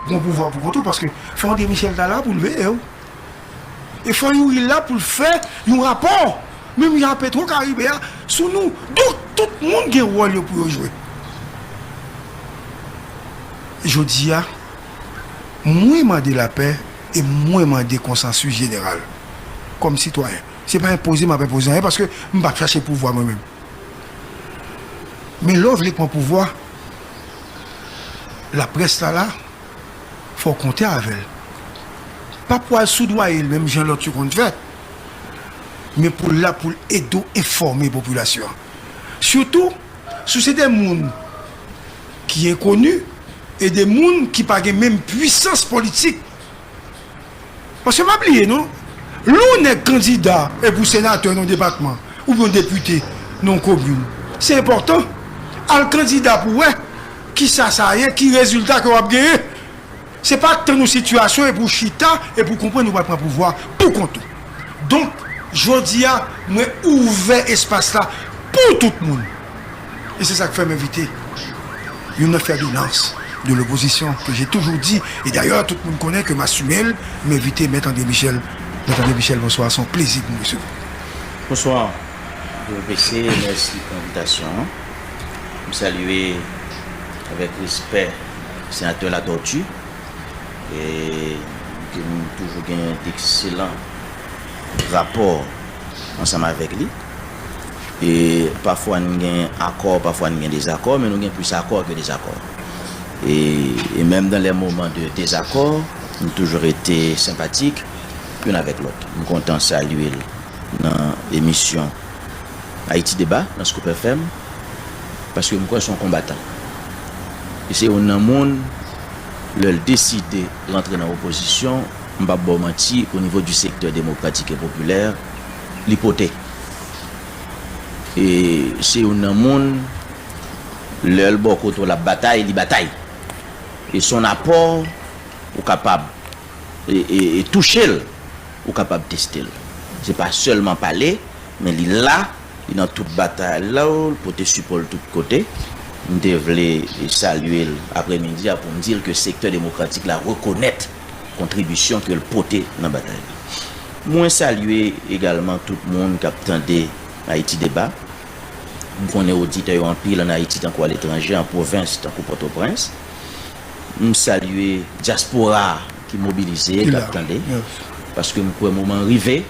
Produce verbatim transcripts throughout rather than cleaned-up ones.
Pran pouvwa pou kont ou, paske fò André Michel ta la pou l veye w. E fò Youri la pou l fè yon rapò, menm jan Petro Karibe a, sou nou. Donk, tout moun gen wòl yo pou yo jwe. Jodi a, mwen mande lapè e mwen mande konsansis jeneral. Kòm sitwayen, se pa enpoze m ap enpoze anyen, paske m p ap chache pouvwa mwen menm. Men lè w vle pran pouvwa, laprès la la, fò w konte avè l. Pa pou al soudwaye l menm jan lòt yo konn fè, men pou l la pou l ede w enfòme popilasyon an. Sitou, si w se de moun ki enkoni e de moun ki pa gen menm pwisans politik. Paske pa bliye non, lè w nèg kandida epi w senatè nan yon depatman, oubyen w depite nan yon komin, se enpòtan. Al kandida pou w wè kisa sa ye, ki rezilta ke w ap genyen. Se pa tann yon sitiyasyon epi w chita epi w konprann ou pral pran pouvwa pou kont ou. Donk, jodi a, mwen ouvè espas la pou tout moun. E se sa k fè m envite youn nan fè de lans de lopozisyon, ke j'ai toujours dit, e dayè, tout moun konnen ke m asime l, m envite Mèt André Michel. Mèt André Michel, bonswa, se yon plezi pou m resevwa w. Bonswa, P P C, mèsi pou envitasyon an. M salye avèk respè Senatè Latortue, e ke nou toujou gen dekselan rapò ansanm avèk li. E pafwa n gen akò, pafwa n gen dezakò, men nou gen plis akò ke dezakò. E, e menm dans les moments de désaccord, nou toujou rete senpatik youn avèk lòt. M kontan salye l nan emisyon Haïti Débat nan Scoop F M, paske m kwè se yon konbatan. E se youn nan moun, lè l deside rantre nan opozisyon, m p ap ba w manti, o nivo di sektè demokratik e popilè, li pote. E se youn nan moun, lè l bò kote w l ap batay, li batay. E son apò, ou kapab e, e, e touche l, ou kapab teste l. Se pa sèlman pale, men li la, li nan tout batay la, l pote sipò l tout kote. M te vle salye l aprèmidi a pou m di l ke sektè demokratik la rekonèt kontribisyon ke l pote nan batay la. Mwen salye egalman tout moun k ap tande Haïti Débat. M konnen oditè yo anpil ann Ayiti tankou aletranje, an pwovens tankou Pòtoprens. M salye dyaspora ki mobilize, k ap tande, paske m kwè moman an rive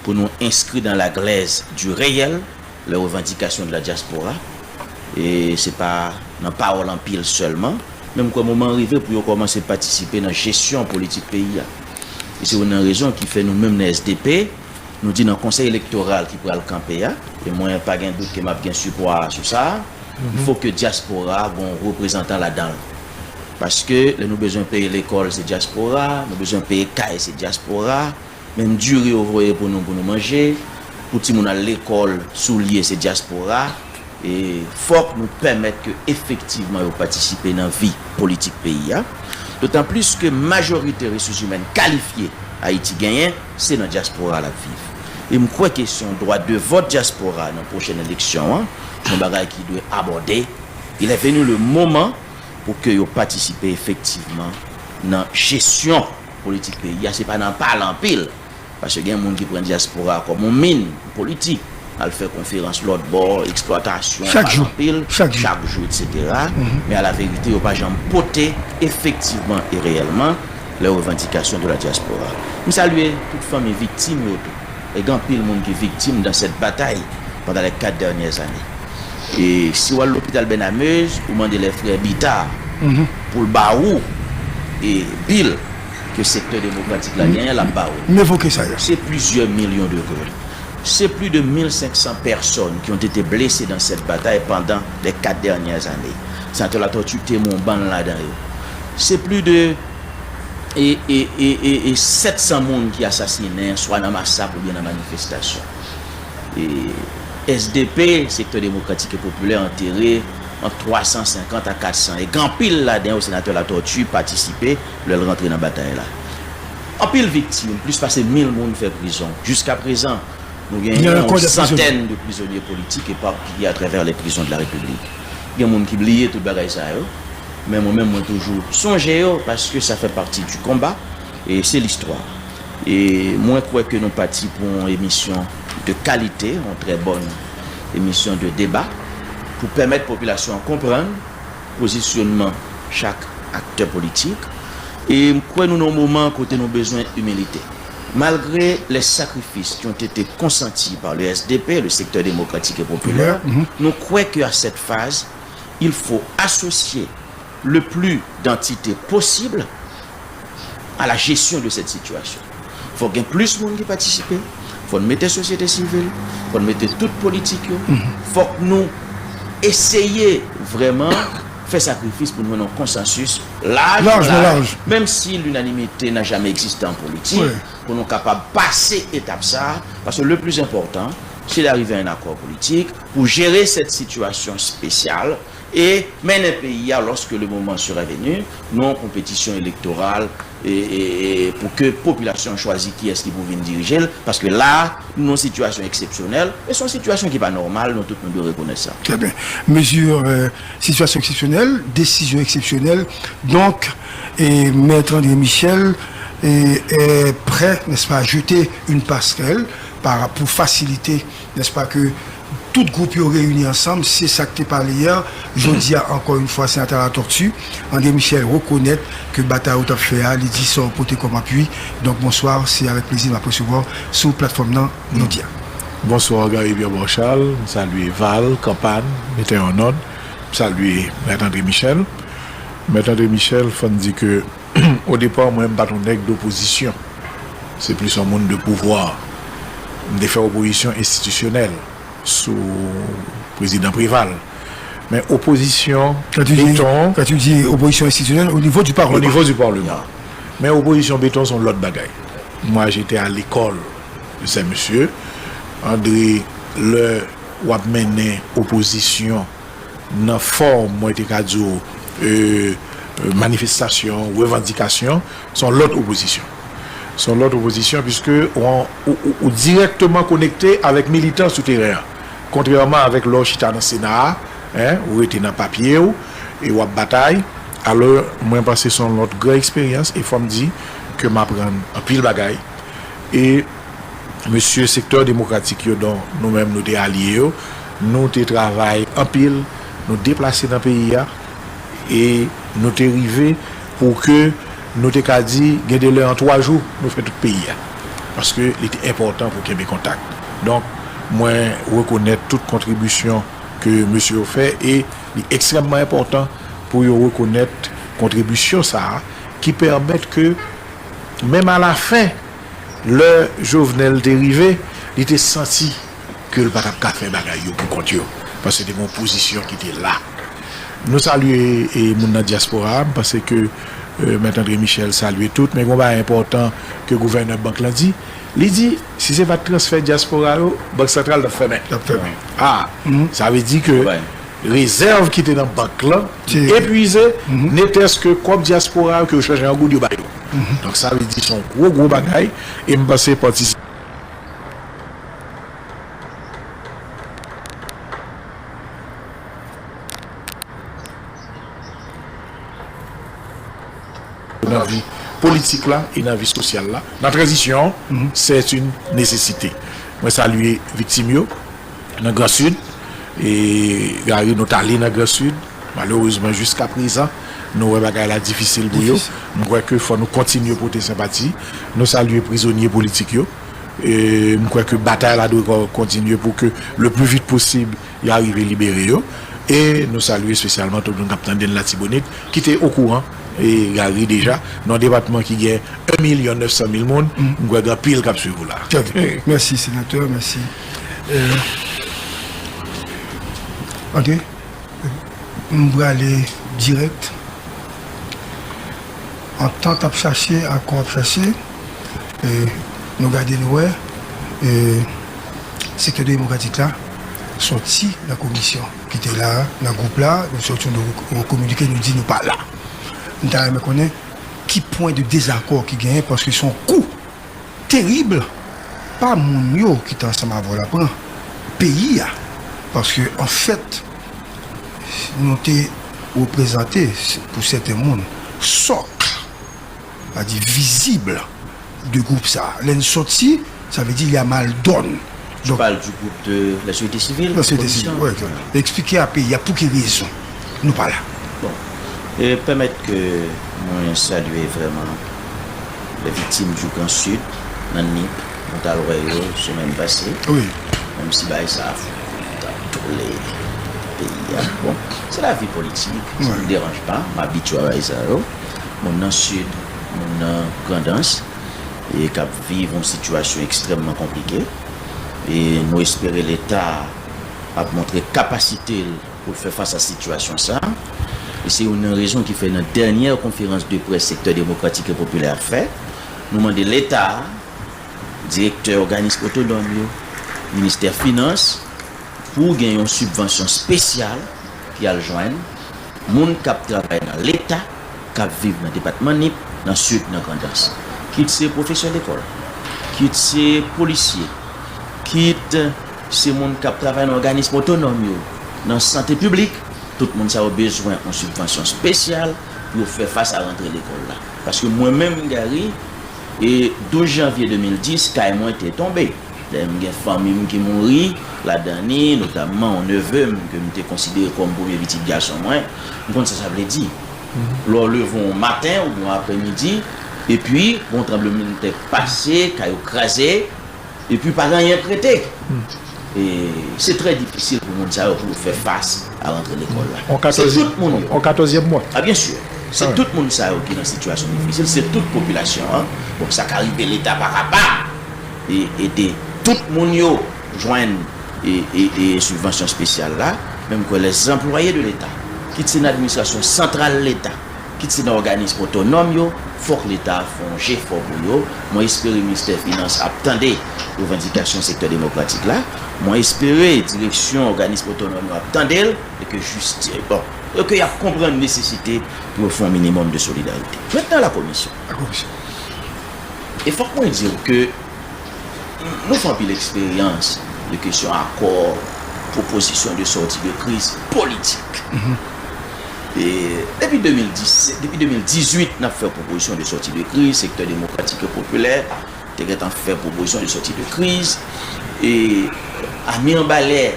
pou nou inscrit dans la glaise du réel les revendications de la diaspora. E se pa nan pawòl anpil sèlman, men m kwè moman an rive pou yo kòmanse patisipe nan jesyon politik peyi a. E se youn nan rezon ki fè nou menm nan S D P, nou di nan konsèy elektoral ki pral kanpe a, e mwen pa gen dout ke m ap gen sipò a sou sa, fò ke dyaspora a gon reprezantan ladan l. Paske lè nou bezwen peye lekòl, se dyaspora, nou bezwen peye kay, se dyaspora, menm diri yo voye pou nou, pou nou manje, pou timoun al lekòl, soulye, se dyaspora. E fòk nou pèmèt ke efektivman yo patisipe nan vi politik peyi a. Dotan plis ke majorite resous imèn kalifye Ayiti genyen, se nan dyaspora l ap viv. E m kwè kesyon dwa de vòt dyaspora nan pwochèn eleksyon an, se yon bagay ki dwe abòde. Il est venu le moment pou ke yo patisipe efektivman nan jesyon politik peyi a. Se pa nan pale anpil. Paske gen moun ki pran dyaspora kòm yon min politik, al fè konferans lòt bò, eksplwatasyon, pale anpil, chak jou, chak jou, etsetera. Men alaverite, yo pa janm pote efektivman e reyèlman les revendications de la diaspora. M salye tout fanmi viktim yo tou. E gen anpil moun ki viktim dans cette bataille pendant les quatre dernières années. E si w al lopital Bènamez, ou mande lè frè Bita pou l ba ou e bil ke sektè demokratik la genyen, l ap ba ou. M evoke sa yo. Se plizyè milyon de goud. C'est plus de mille cinq cents personnes qui ont été blessées dans cette bataille pendant les quatre dernières années. Senatè Latortue te mwen yon bann ladan yo. C'est plus de e, e, e, e, e sèt san moun ki asasinen, swa nan masak oubyen nan manifestasyon. E S D P, Sektè Demokratik e Popilè, antere ant twa san senkant a kat san. E gen anpil ladan yo, Senatè Latortue patisipe lè l rantre nan batay la. Anpil viktim, plis pase mil moun fè prizon. Jiskaprezan, nou gen yon santèn de prizonye politik epapiye atravè les prisons de la République. Gen moun ki bliye tout bagay sa yo. Men mwen menm, mwen toujou sonje yo, paske sa fè pati di konba, e se listwa. E mwen kwè ke nou pati pou yon emisyon de kalite, yon trè bòn emisyon de deba, pou pèmèt popilasyon an konprann pozisyonman chak aktè politik. E m kwè nou nan yon moman kote nou bezwen imilite. Malgré les sacrifices qui ont été consentis par le S D P, le Secteur Démocratique et Populaire, nou kwè ke à cette phase, il faut associer le plus d'entités possible à la gestion de cette situation. Fòk gen plis moun ki patisipe, fòk n mete sosyete sivil, fòk n mete tout politik yo, fòk nou eseye vrèman fè sakrifis pou n jwenn yon konsansis laj, laj, laj, menm si l'unanimité n'a jamais existé en politique, pou nou kapab pase etap sa, paske le plus important, c'est d'arriver à un accord politique pour gérer cette situation spéciale et mener le pays à lorsque le moment sera venu, non compétition électorale, e, e, e pou ke popilasyon an chwazi kiyès ki pou vin dirije l, paske la, nou nan yon sitiyasyon eksepsyonèl, e se yon sitiyasyon ki pa nòmal, nou tout nou dwe rekonèt sa. Très bien. Mesure, euh, situation exceptionnelle, décision exceptionnelle. Donc, et Maître André Michel est, est prêt, n'est-ce pas, à jeter une passerelle par, pour faciliter, n'est-ce pas, que tout gwoup yo reyini ansanm, se sa k te pale yè. Jodi a, ankò yon fwa, Senatè Latortue, André Michel rekonèt ke batay ou t ap fè a, li di sa w pote kòm apui. Donk, bonswa, se avèk plezi m ap resevwa w sou platfòm nan jodi a. Bonswa, Gary Pierre Borchal, m salye Val, Kanpàn, Metè an Nòd, m salye Mèt André Michel. Mèt André Michel, fò n di ke, odepa, mwen, m pa t yon nèg dopozisyon. Se plis yon moun de pouvwa. M te fè opozisyon enstitisyonèl sou prezidan Preval. Men opozisyon beton. Quand tu dis opposition institutionnelle, au niveau du Parlement. Au niveau du Parlement. Men opozisyon beton se yon lòt bagay. Moi, j'étais à l'école de ces messieurs. André, lè w ap mennen opozisyon nan fòm, mwen te ka di w, e, e, manifestasyon, revandikasyon, se yon lòt opozisyon. Se yon lòt opozisyon, piske ou, ou, ou, ou dirèkteman konekte avèk militan sou teren an. Kontrèman avèk lè w chita nan Sena a, en, ou rete nan papye w, e w ap batay. Alò, mwen panse se yon lòt gran eksperyans, e fò m di ke m aprann anpil bagay. E mesye sektè demokratik yo, dont nou menm nou te alye yo, nou te travay anpil, nou deplase nan peyi a, e nou te rive pou ke nou te ka di, gen de lè an twa jou, nou fè tout peyi a. Paske li te enpòtan pou kenbe kontak. Donk, mwen rekonèt tout kontribisyon ke mesye yo fè, e li ekstrèmman enpòtan pou yo rekonèt kontribisyon sa a, ki pèmèt ke, menm alafen, lè Jovenel te rive, li te santi ke l pa t ap ka fè bagay yo pou kont yo, paske te gen yon pozisyon ki te la. Nou salye, e, moun nan dyaspora a, m panse ke, e, Mèt André Michel salye tout, men gen yon bagay enpòtan ke gouvènè bank lan di. Li di, si se pa t transfè dyaspora yo, Bank Santral t ap fèmen. T ap fèmen. A, sa vle di ke rezèv ki te nan bank lan, ki epuize, netèske kòb dyaspora yo ke yo chanje an goud, yo ba yo. Donk, sa vle di se yon gwo, gwo bagay, e m panse patisi- nan vi politik la e nan vi sosyal la, nan tranzisyon an, c'est une nécessité. Mwen salye viktim yo nan Gran Sid, e Gary, nou t ale nan Gran Sid, malerezman, jiska prezan, nou wè bagay la difisil pou yo. Difisil. M kwè ke fò nou kontinye pote senpati. Nou salye prizonye politik yo. E m kwè ke batay la dwe ko-, kontinye pou ke le plus vite possible, y a rive libere yo. E nou salye espesyalman tout moun k ap tande n Latibonit, ki te okouran, e Gary deja, nan yon depatman ki gen yon milyon nèf san mil moun, m kwè gen anpil k ap swiv ou la. Trè byen. Mèsi, senatè, mèsi. Euh, André, m prale dirèk. Antant ap chache, akò ap chache. E, nou gade, nou wè, e, sektè demokratik la sòti nan komisyon ki te la, nan gwoup la, nou sòti, nou, nou kominike, nou di nou pa la. M ta renmen konnen ki pwen de dezakò ki genyen, paske se yon kou terib, pa moun yo ki te ansanm avè w la pran, peyi a. Paske, anfèt, nou te reprezante, pou sèten moun, sòk, sètadi vizib de gwoup sa. Lè n sòti, sa vle di li a mal dòn. Tu parles du groupe de la société civile? La société civile, wi. Eksplike a peyi a pou ki rezon nou pa la. Bon, e pèmèt ke mwen salye vrèman les victimes du Grand Sud nan Nip, nou t al wè yo semèn pase. Wi. Menm si bagay sa a fou, ta toule peyi a. Bon, se lavi politik, sa m deranj pa, m abitye a bagay sa yo. Moun nan Sid, moun nan Grandans, e k ap viv yon sitiyasyon ekstrèmman konplike. E nou espere Leta ap montre kapasite l pou l fè fas a sitiyasyon sa. E se youn nan rezon ki fè nan dènyè konferans de près Sektè Demokratik e Popilè a fè, nou mande Leta a, direktè òganis otonòm yo, ministè finans, pou gen yon sibvansyon espesyal ki al jwenn moun k ap travay nan Leta, k ap viv nan depatman Nip, nan Sid, nan Grandans. Kit se pwofesè lekòl, kit se polisye, kit se moun k ap travay nan òganis otonòm yo, nan sante piblik, tout moun sa yo bezwen yon sibvansyon espesyal pou yo fè fas a rantre lekòl la. Paske mwen menm, Gary, e douz janvye de mil dis, kay mwen te tonbe. Dayè, m gen fanmi m ki mouri, ladan li, notamman yon neve m ke m te konsidere kòm premye pitit gason mwen. M konn sa sa vle di. Lè w leve yon maten oubyen yon aprèmidi, epi yon tranblemanntè pase, kay ou kraze, epi pa gen anyen k rete. E se trè difisil pou moun sa yo pou yo fè fas a rantre lekòl la. Se tout moun yo. On katòzyèm mwa. A, byen si. Se tout moun sa yo ki nan sitiyasyon difisil, se tout popilasyon an. Bon, sa ka rive Leta pa kapab e ede tout moun yo jwenn e, e, e sibvansyon espesyal la, men m kwè lèzanplwaye de Leta, kit se nan administrasyon santral Leta, kit se nan òganis otonòm yo, fòk Leta a fè yon jefò pou yo. Mwen espere Ministè Finans ap tande revandikasyon Sektè Demokratik la. Mwen espere direksyon òganis otonòm yo ap tande l e ke jistis, bon, e ke y ap konprann nesesite pou yo fè yon minimòm de solidarite. Mentnan, la komisyon. La komisyon. E fòk mwen di w ke nou fè anpil eksperyans de kesyon akò, pwopozisyon de sòti de kriz politik. E depi de mil disèt, depi de mil dizuit, n ap fè pwopozisyon de sòti de kriz, Sektè Demokratik e Popilè te gentan fè pwopozisyon de sòti de kriz. E a mi an balè,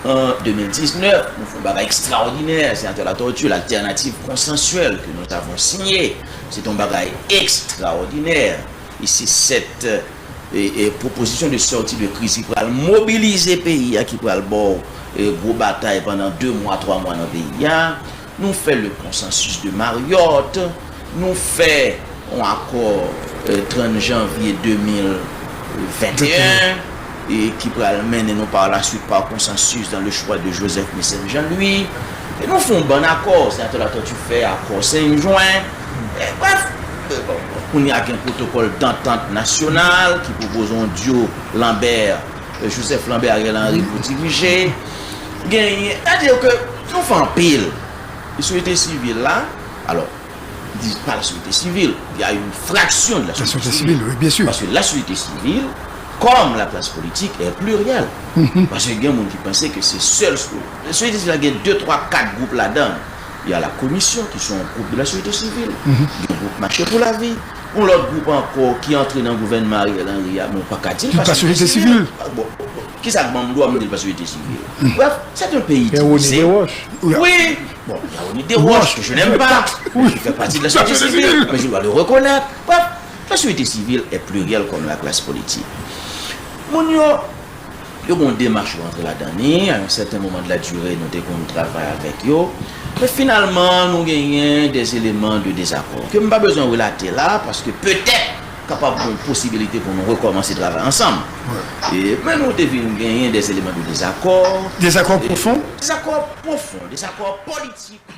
an de mil diznèf, nou fè yon bagay ekstraòdinè, Senatè Latortue, l'alternative consensuelle que nous avons signée. Se te yon bagay ekstraòdinè. E se sèt, e, e, pwopozisyon de sòti de kriz ki pral mobilize peyi a, ki pral ba w, e, gwo batay pandan de mwa, twa mwa nan peyi a. Nou fè le consensus de Marriott, nou fè yon akò, e, trant janvye de mil venteyen, e ki pral mennen nou par la suite par consensus dans le choix de Joseph Mécène Jean-Louis. E nou fè yon bann akò, Senatè Latortue fè akò senk jwen. E, brèf, e, bon, bon, kounye a gen pwotokòl dantant nasyonal ki pwopoze yon duo Lambert, e, Joseph Lambert, Ariel Henry pou dirije. Genyen, sètadi ke nou fè anpil. E sosyete sivil la, alò, di pa la société civile, il y a une fraction de la société civile. Bien sûr. Parce que la société civile, comme la classe politique, est plurielle. Parce que il y a des gens qui pensent que c'est seul. La société civile a de, trois, quatre groupes là-dedans. Il y a la commission, qui sont un groupe de la société civile. Il y a un groupe Marché pour la vie. Un autre groupe encore qui entre dans le gouvernement Ariel Henry, a, bon, pa ka di l, pa société civile. Bon, bon, bon. Kisa k ban m dwa m di l pa sosyete sivil? Bref, c'est un pays divisé. Oui. Bon, il y a Ronnie Desroches, que je n'aime pas, qui fait partie de la société civile, mais je dois le reconnaître. Bref, la société civile est plurielle comme la classe politique. Moun yo, yo gen yon demach yo antre ladan li, à un certain moment de la durée, nou te konn travay avèk yo. Men finalman, nou genyen des éléments de désaccord. Ke m pa bezwen relate la, paske petèt, kapab gen posibilite pou nou rekòmanse travay ansanm. E, men nou te vin genyen des éléments de désaccord. Dezakò pwofon? Dezakò pwofon, dezakò politik.